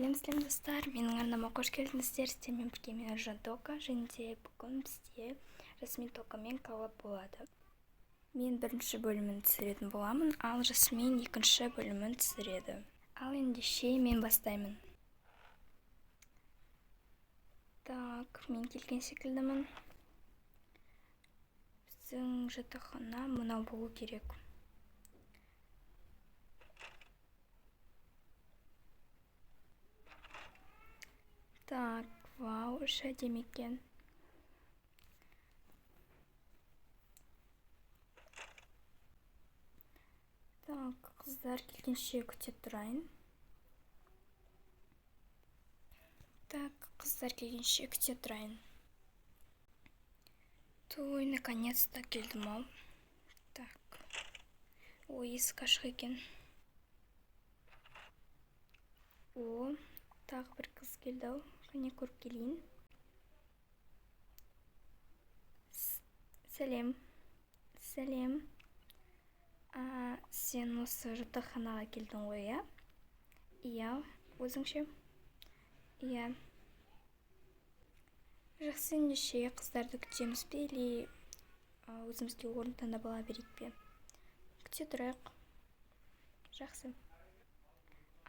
Сәлем, сәлем, достар! Менің арнама қош келдіңіздер. Сіздермен бірге мен, Аружан Тока, және де бүгін бізде Жасмин Токамен коллаб болады. Мен бірінші бөлімін түсіретін боламын, ал Жасмин екінші бөлімін түсіреді. Ал ендеше мен бастаймын. Так, мен келген секілдімін. Біздің жатақхана мынау болу керек. Так, вау, іші әдемі екен. Так, қыздар келгенше күте тұрайын. Так, қыздар келгенше күте тұрайын. Той, наконец-то келдім ау. Так, ой, есік ашық екен. О, тағы бір қыз келді ау. Қане, көріп келейін. Сәлем. Сәлем. А, сен осы жатақханаға келдің ғой, иә? Иә, өзің ше? Иә. Жақсы, ендеше қыздарды күтеміз бе или өзімізге орын таңдап ала берейік пе? Күте тұрайық. Жақсы.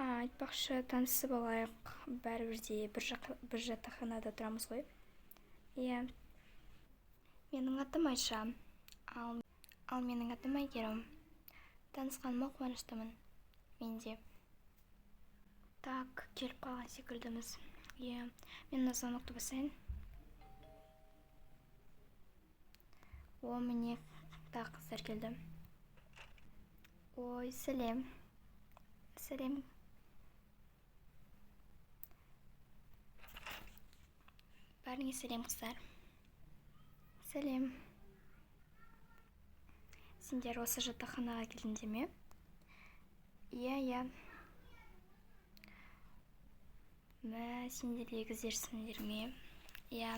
А, айтпақшы, танысып алайық. Бәрібір де бір жатақханада тұрамыз ғой. Иә. Менің атым Айша. Ал менің атым Әйгерім. Танысқаныма қуаныштымын. Мен де. Так, келіп қалған секілдіміз. Иә, мен мына звонокты басайын. О, міне, тағы қыздар келді. Ой, сәлем. Сәлем. Бәріңе сәлем, қыздар. Сәлем. Сендер осы жатақханаға келдіңдер ме? Иә, иә. Мә, сендер егіздерсіңдер ме? Иә.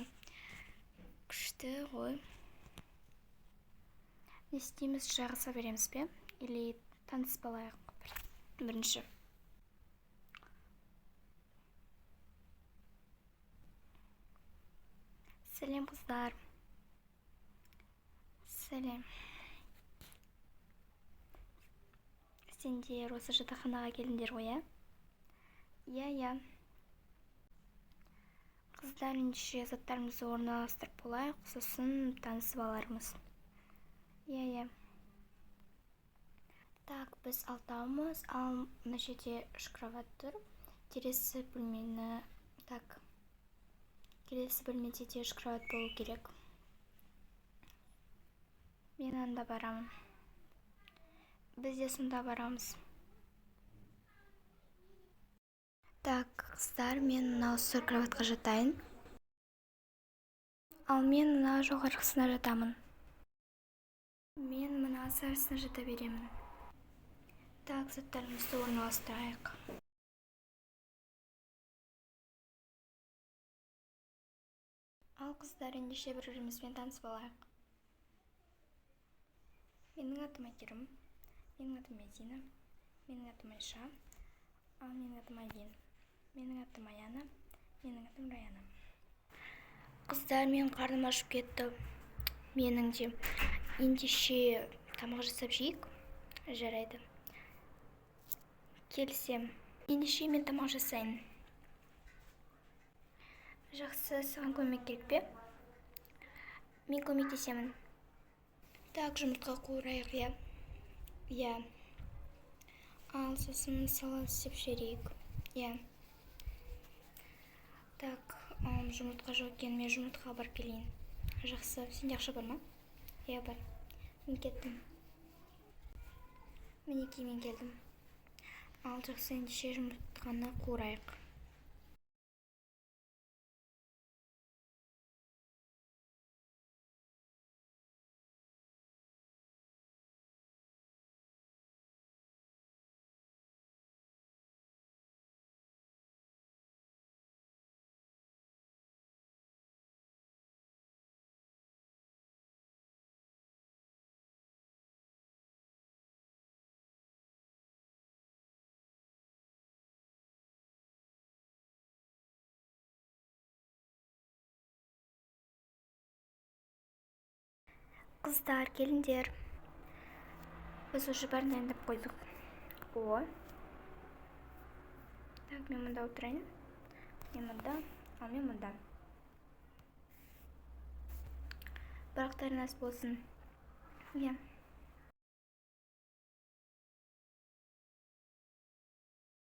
Күшті ғой. Не істейміз, жағыса береміз бе? Или танысып алайық бірінші? Сәлем, қыздар. Сәлем. Сендер осы жатақханаға келдіңдер ғой, иә? Иә, иә. Қыздар, ендеше заттарымызды орналастырып болайық, сосын танысып алармыз. Иә, иә. Так, біз алтауымыз, ал мына жерде үш кровать тұр. Келесі бөлмені, так, келесі бөлмеде де үш кровать болу керек. Мен анда барамын. Біз де сонда барамыз. Так, қыздар, мен мынау сұр кроватқа жатайын. Ал мен мына жоғарғысына жатамын. Мен мына сарысына жата беремін. Так, заттарымызды орналастырайық. Ал қыздар, ендеше бір-бірімізбен танысып алайық. Менің атым Әйгерім, менің атым Мәдина, менің атым Айша, ал менің атым Айлин, менің атым Аяна, менің атым Раяна. Қыздар, менің қарным ашып кетті. Менің де. Ендеше тамақ жасап жейік. Жарайды. Келісем. Ендеше мен тамақ жасайын. Жақсы, саған көмек керек пе? Мен көмектесемін. Так, жұмыртқа қуырайық, иә? Иә. Ал сосын салат істеп жіберейік. Иә. Так, жұмыртқа жоқ екен, мен жұмыртқаға барып келейін. Жақсы, сенде ақша бар ма? Иә, бар. Мен кеттім. Мінекей, мен келдім. Ал жақсы, ендеше жұмыртқаны қуырайық. Қыздар, келіңдер, біз уже бәрін дайындап қойдық. О, так, мен мында отырайын, мен мында, ал мен мында. Барлықтарың ас болсын. Иә.